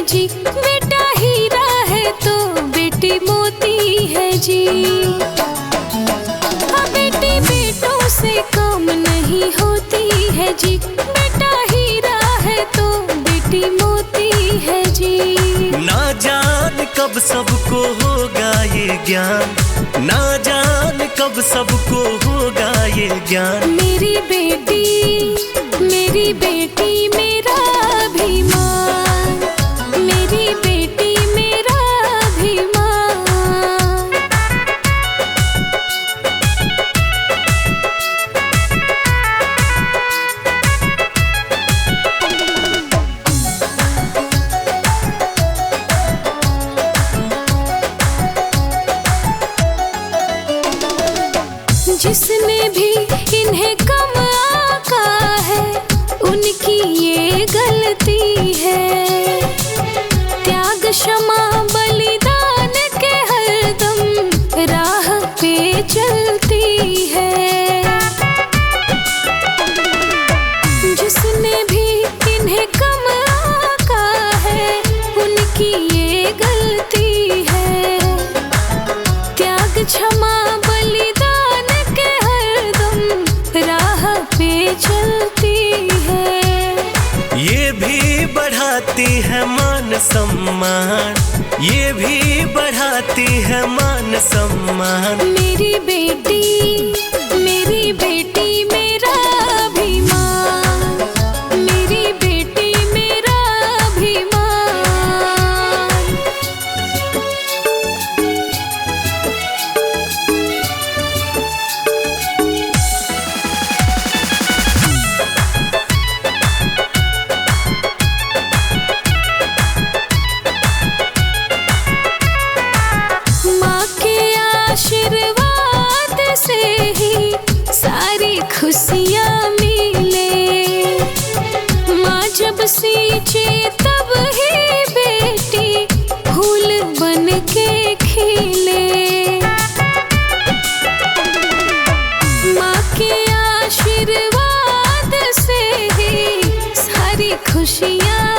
जी। बेटा हीरा है तो बेटी मोती है जी। हाँ, बेटी बेटों से कम नहीं होती है जी। बेटा हीरा है तो बेटी मोती है जी। ना जान कब सबको होगा ये ज्ञान, ना जान कब सबको होगा ये ज्ञान। मेरी बेटी, मेरी बेटी मेरा अभिमान, मेरी बेटी मेरा अभिमान। जिसने भी इन्हें कम आका है उनकी ये गलती है। त्याग क्षमा बलिदान के हरदम राह पे चलती है। जिसने भी इन्हें कम आका है उनकी ये गलती है। त्याग क्षमा बलिदान के हरदम राह पे चलती है। ये भी बढ़ाती है मान सम्मान, ये भी बढ़ाती है मान सम्मान। मेरी बेटी, मेरी बेटी मेरा अभिमान, मेरी बेटी मेरा अभिमान। माँ के आशीर्वाद से ही सारी खुशियाँ मिले। माँ जब सींचे तब ही बेटी फूल बन के खिले। माँ के आशीर्वाद से ही सारी खुशियाँ